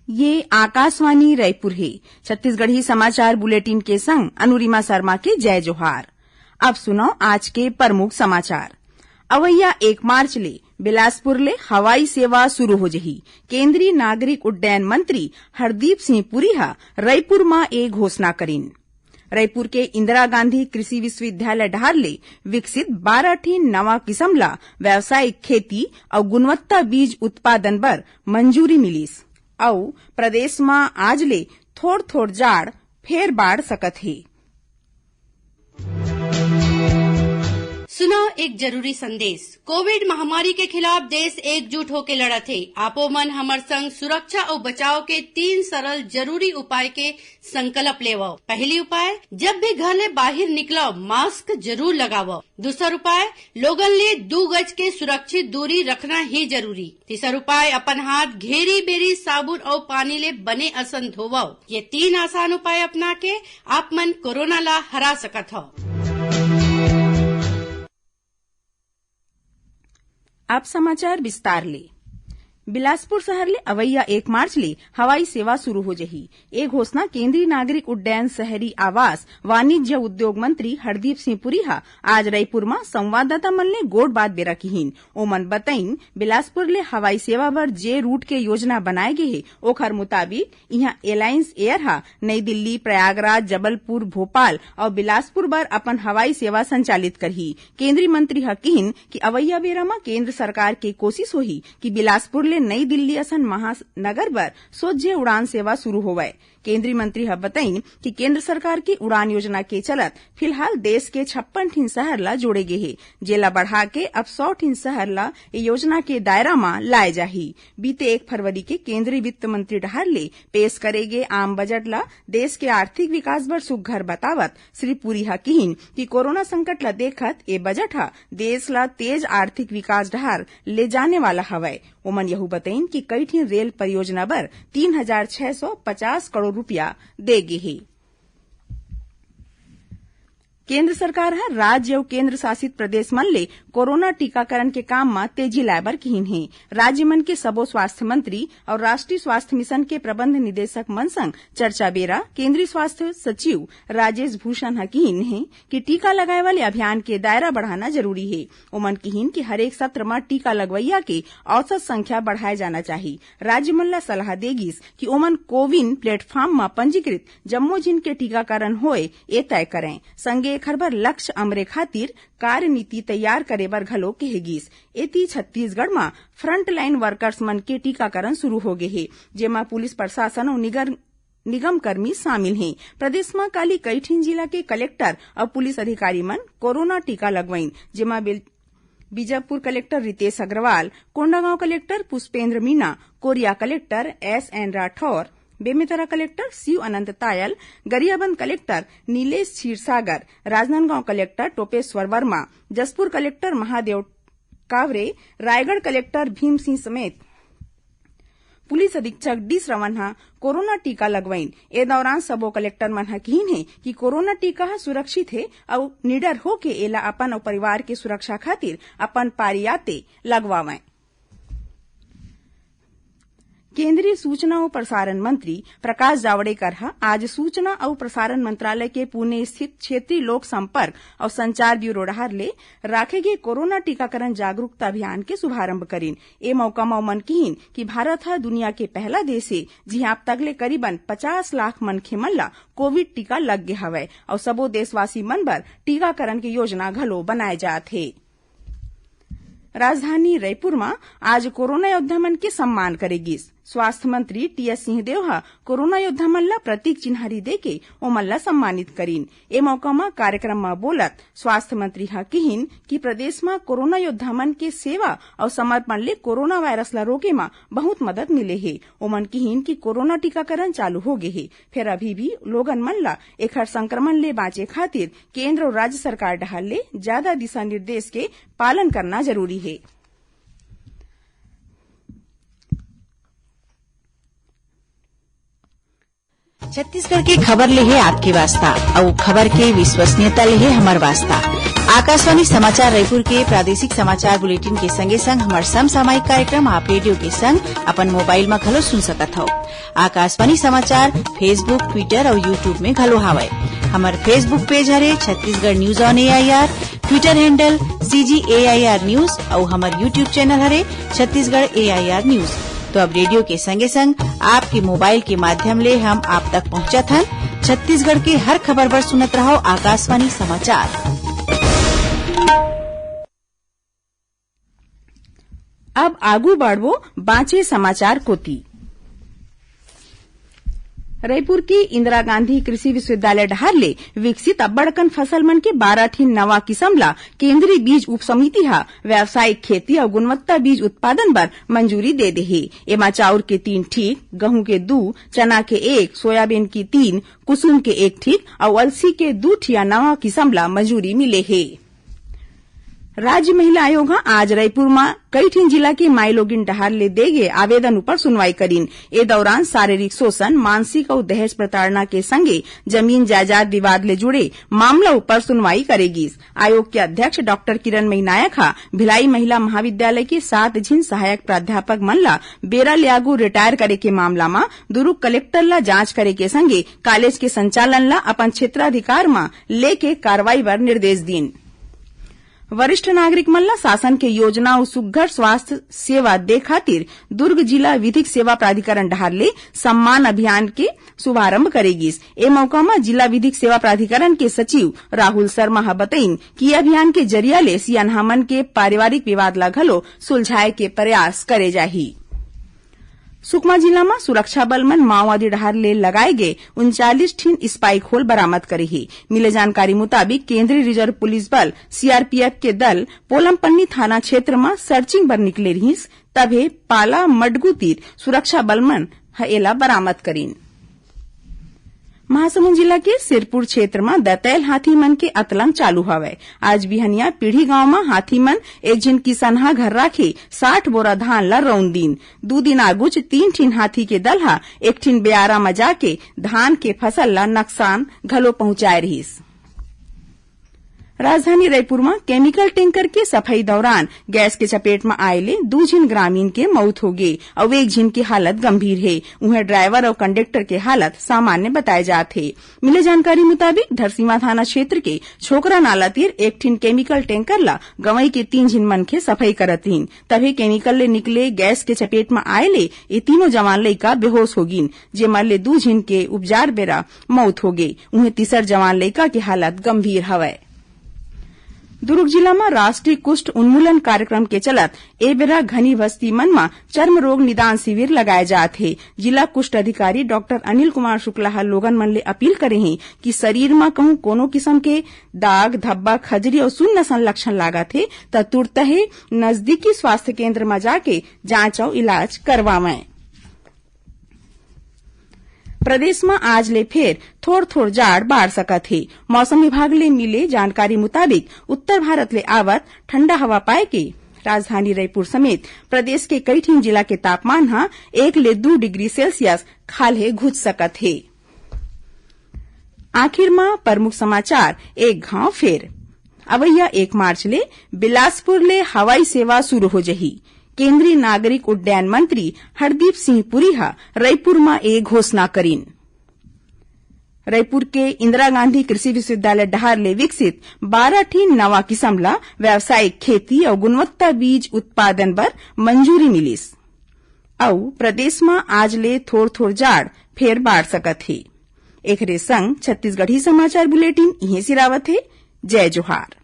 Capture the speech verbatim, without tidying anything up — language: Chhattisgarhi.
ये आकाशवाणी रायपुर हे। छत्तीसगढ़ी समाचार बुलेटिन के संग अनुरिमा शर्मा के जय जोहार। अब सुनव आज के प्रमुख समाचार। अवइया एक मार्च ले बिलासपुर ले हवाई सेवा शुरू हो जही। केंद्रीय नागरिक उड्डयन मंत्री हरदीप सिंह पुरी ह रायपुर म ए घोषणा करिन। रायपुर के इंदिरा गांधी कृषि विश्वविद्यालय डहार ले विकसित बारह ठिन नवा किसम ला व्यावसायिक खेती अउ गुणवत्ता बीज उत्पादन बर मंजूरी मिलिस। अउ प्रदेश म आज ले थोर-थोर जाड़ फेर बाढ़ सकत हे। सुनव एक जरूरी संदेश। कोविड महामारी के खिलाफ देश एकजुट होके लड़त हे। आपो मन हमर संग सुरक्षा अउ बचाव के तीन सरल जरूरी उपाय के संकल्प लेवव। पहली उपाय, जब भी घर ले बाहिर निकलव, मास्क जरूर लगावव। दूसर उपाय, लोगन ले दू गज के सुरक्षित दूरी रखना ही जरूरी। तीसर उपाय, अपन हाथ घेरी बेरी साबुन अउ पानी ले बने असन धोवव। ये तीन आसान उपाय अपना के आप मन कोरोना ला हरा सकत हव। अब समाचार विस्तार ले। बिलासपुर शहर ले अवइया एक मार्च ले हवाई सेवा शुरू हो जही। ए घोषणा केंद्रीय नागरिक उड्डयन, शहरी आवास, वाणिज्य उद्योग मंत्री हरदीप सिंह पुरी ह आज रायपुर म संवाददाता मन ले गोठबात बेरा किहीन। ओमन बतइन, बिलासपुर ले हवाई सेवा बर जे रूट के योजना बनाए गे हे, ओखर मुताबिक इहां एलायंस एयर ह नई दिल्ली, प्रयागराज, जबलपुर, भोपाल अउ बिलासपुर बर अपन हवाई सेवा संचालित करही। केंद्रीय मंत्री ह किहीन कि अवइया बेरा म केंद्र सरकार के कोशिश होही कि बिलासपुर ले नई दिल्ली असन महानगर बर सोझे उड़ान सेवा शुरू होवय। केंद्रीय मंत्री ह बतइन कि केंद्र सरकार के उड़ान योजना के चलत फिलहाल देश के छप्पन ठिन शहर ला जोड़े गे हे, जेला बढ़ा के अब सौ ठिन शहर ला ए योजना के दायरा म लाए जाही। बीते एक फरवरी के केंद्रीय वित्त मंत्री डहार ले पेश करे गे आम बजट ला देश के आर्थिक विकास बर सुघ्घर बतावत श्री पुरी ह किहीन कि कोरोना संकट ला देखत ए बजट ह देश ला तेज आर्थिक विकास डहार ले जाने वाला हवय। ओमन यहू बतइन कि कई ठिन रेल परियोजना बर तीन हजार छह सौ पचास करोड़ रुपया दे गे हे। केंद्र सरकार ह राज्य अउ केंद्र शासित प्रदेश मन ले कोरोना टीकाकरण के काम म तेजी लाए बर किहीन हे। राज्य मन के सबो स्वास्थ्य मंत्री अउ राष्ट्रीय स्वास्थ्य मिशन के प्रबंध निदेशक मन संग चर्चा बेरा केंद्रीय स्वास्थ्य सचिव राजेश भूषण ह किहीन हे कि टीका लगाए वाले अभियान के दायरा बढ़ाना जरूरी हे। ओमन किहीन कि हरेक सत्र म टीका लगवइया के औसत संख्या बढ़ाए जाना चाही। राज्य मन ला सलाह दे गिस कि ओमन कोविन प्लेटफॉर्म म पंजीकृत जम्मो झिन के टीकाकरण होए, ए तय करें। संगे एखर बर लक्ष्य अमरे खातिर कार्यनीति तैयार करे बर घलो कहे गिस। एती छत्तीसगढ़ म फ्रंटलाइन वर्कर्स मन के टीकाकरण शुरू हो गे हे, जेमा पुलिस प्रशासन अउ निगर निगम कर्मी शामिल हें। प्रदेश म काली कई ठिन जिला के कलेक्टर अउ पुलिस अधिकारी मन कोरोना टीका लगवाइन, जेमा बिल-, Bijapur collector Ritesh Agrawal, Kondagaon collector Pushpendra Meena, Korea collector S N Rathore, Bemetara collector Shiv Anant Tayal, Gariaband collector Nilesh Kshirsagar, Rajnandgaon collector Topeshwar Verma, Jashpur collector Mahadev Kaware, Raigarh collector Bhim Singh समेत पुलिस अधीक्षक डी श्रवण ह कोरोना टीका लगवाइन। ए दौरान सबो कलेक्टर मन ह किहीन हे कि कोरोना टीका ह सुरक्षित हे अउ निडर होके एला अपन अउ परिवार के सुरक्षा खातिर अपन पारी आते लगवावंय। केंद्रीय सूचना अउ प्रसारण मंत्री प्रकाश जावड़ेकर ह आज सूचना अउ प्रसारण मंत्रालय के पुणे स्थित क्षेत्रीय लोक संपर्क अउ संचार ब्यूरो डहार ले राखे गे कोरोना टीकाकरण जागरूकता अभियान के शुभारंभ करिन। ए मौका म ओमन किहीन कि भारत ह दुनिया के पहला देश हे, जिहां अब तक ले करीबन पचास लाख मनखे मन ला कोविड टीका लग गे हवय अउ सबो देशवासी मन बर टीकाकरण के योजना घलो बनाए जात हे। राजधानी रायपुर म आज कोरोना योद्धा मन के सम्मान करे गिस। स्वास्थ्य मंत्री टीएस सिंहदेव ह कोरोना योद्धा मन ला प्रतीक चिन्हारी देके ओमन ला सम्मानित करिन। ए मौका म कार्यक्रम म बोलत स्वास्थ्य मंत्री ह किहीन कि प्रदेश म कोरोना योद्धा मन के सेवा अउ समर्पण ले कोरोना वायरस ला रोके म बहुत मदद मिले हे। ओमन किहीन कि कोरोना टीकाकरण चालू हो गे हे, फेर अभी भी लोगन मन ला एखर संक्रमण ले बांचे खातिर केंद्र अउ राज्य सरकार डहार ले जादा दिशा निर्देश के पालन करना जरूरी हे। छत्तीसगढ़ के खबर ले हे आपके वास्ता, अउ खबर के विश्वसनीयता ले हे हमर वास्ता। आकाशवाणी समाचार रायपुर के प्रादेशिक समाचार बुलेटिन के संगे संग हमर समसामयिक कार्यक्रम आप रेडियो के संग अपन मोबाइल म घलो सुन सकत हव। आकाशवाणी समाचार Facebook, Twitter अउ YouTube में घलो हावय। हमर Facebook पेज हरे Chhattisgarh news on AIR, Twitter handle CG AIR news अउ हमर YouTube चैनल हरे छत्तीसगढ़ एआईआर न्यूज। तो अब रेडियो के संगे संग आपके मोबाइल के माध्यम ले हम आप तक पहुंचत हन। छत्तीसगढ़ के हर खबर बर सुनत रहव आकाशवाणी समाचार। अब आगू बढ़बो बांचे समाचार कोति। रायपुर के इंदिरा गांधी कृषि विश्वविद्यालय डहार ले विकसित अब्बड़ अकन फसल मन के बारह ठिन नवा किसम ला केंद्रीय बीज उपसमिति ह व्यावसायिक खेती अउ गुणवत्ता बीज उत्पादन बर मंजूरी दे दे हे। एमा चाउर के तीन ठीक, गहूं के दू, चना के एक, सोयाबीन के तीन, कुसुम के एक ठीक अउ अलसी के दू ठिया नवा किसम ला मंजूरी मिले हे। राज्य महिला आयोग ह आज रायपुर म कई ठिन जिला के माईलोगिन डहार ले दे गे आवेदन ऊपर सुनवाई करिन। ए दौरान शारीरिक शोषण, मानसिक अउ दहेज प्रताड़ना के संगे जमीन जायदाद विवाद ले जुड़े मामला ऊपर सुनवाई करे गिस। आयोग के अध्यक्ष डॉक्टर किरणमयी नायक ह भिलाई महिला महाविद्यालय के सात झिन सहायक प्राध्यापक मन ला बेरा ले आगू रिटायर करे के मामला म दुरूग कलेक्टर ला जांच करे के संगे कॉलेज के संचालन ला अपन क्षेत्राधिकार म लेके कार्रवाई बर निर्देश दीन। वरिष्ठ नागरिक मन ला शासन के योजना अउ सुघ्घर स्वास्थ्य सेवा दे खातिर दुर्ग जिला विधिक सेवा प्राधिकरण डहार ले सम्मान अभियान के शुभारंभ करे गिस। ए मौका म जिला विधिक सेवा प्राधिकरण के सचिव राहुल शर्मा ह बतइन कि ये अभियान के जरिया ले सियानहा मन के पारिवारिक विवाद ला घलो सुलझाए के प्रयास करे जाही। सुकमा जिला म सुरक्षा बल मन माओवादी डहार ले लगाए गे उनचालीस ठिन स्पाइक होल बरामद करे हे। मिले जानकारी मुताबिक केंद्रीय रिजर्व पुलिस बल सीआरपीएफ के दल पोलमपन्नी थाना क्षेत्र म सर्चिंग बर निकले रिहिस, तभे पाला मडगू तीर सुरक्षा बल मन ह एला बरामद करिन। महासमुंद जिला के सिरपुर क्षेत्र म दतैल हाथी मन के अतलंग चालू हवय। आज बिहनिया पीढ़ी गांव म हाथी मन एक झिन किसनहा घर राखे साठ बोरा धान ला रौंद दीन। दू दिन आगुच तीन ठिन हाथी के दल ह एक ठिन बेयारा म जाके धान के फसल ला नकसान घलो पहुंचाए रिहिस। राजधानी रायपुर म केमिकल टैंकर के सफई दौरान गैस के चपेट म आए ले दू झिन ग्रामीण के मौत हो गे अउ एक झिन के हालत गंभीर हे। उहें ड्राइवर अउ कंडक्टर के हालत सामान्य बताए जात हे। मिले जानकारी मुताबिक धरसीवा थाना क्षेत्र के छोकरा नाला तीर एक ठिन केमिकल टैंकर ला गंवई के तीन झिन मनखे सफई करत रिहिन, तभे केमिकल ले निकले गैस के चपेट म आए ले ये तीनों जवान लइका बेहोश हो गिन, जेमा ले दू झिन के उपजार बेरा मौत हो गे। उहें तीसर जवान लइका के हालत गंभीर हवय। दुर्ग जिला म राष्ट्रीय कुष्ठ उन्मूलन कार्यक्रम के चलत ए बेरा घनी बस्ती मन म चर्म रोग निदान शिविर लगाए जात हे। जिला कुष्ठ अधिकारी डॉक्टर अनिल कुमार शुक्ला ह लोगन मन ले अपील करे हे कि शरीर म कहूं कोनो किसम के दाग, धब्बा, खजरी अउ सुन्न असन लक्षण लागत हे, त तुरतहे नजदीकी स्वास्थ्य केंद्र म जाके जांच अउ इलाज करवावंय। प्रदेश म आज ले फेर थोर-थोर जाड़ बाढ़ सकत हे। मौसम विभाग ले मिले जानकारी मुताबिक, उत्तर भारत ले आवत ठंडा हवा पाए के राजधानी रायपुर समेत प्रदेश के कई ठिन जिला के तापमान ह एक ले दू डिग्री सेल्सियस खाल्हे घुच सकत हे। आखिर म प्रमुख समाचार एक घांव फेर। अवइया एक मार्च ले बिलासपुर ले हवाई सेवा शुरू हो जही। केंद्रीय नागरिक उड्डयन मंत्री हरदीप सिंह पुरी ह रईपुर म ए घोषणा करिन। रईपुर के इंदिरा गांधी कृषि विश्वविद्यालय डहार ले विकसित बारह ठिन नवा किसम ला व्यावसायिक खेती अउ गुणवत्ता बीज उत्पादन बर मंजूरी मिलिस। अउ प्रदेश म आज ले थोर-थोर जाड़ फेर बाढ़ सकत हे। एखरे संग छत्तीसगढ़ी समाचार बुलेटिन इहें सिरावत हे। जय जोहार।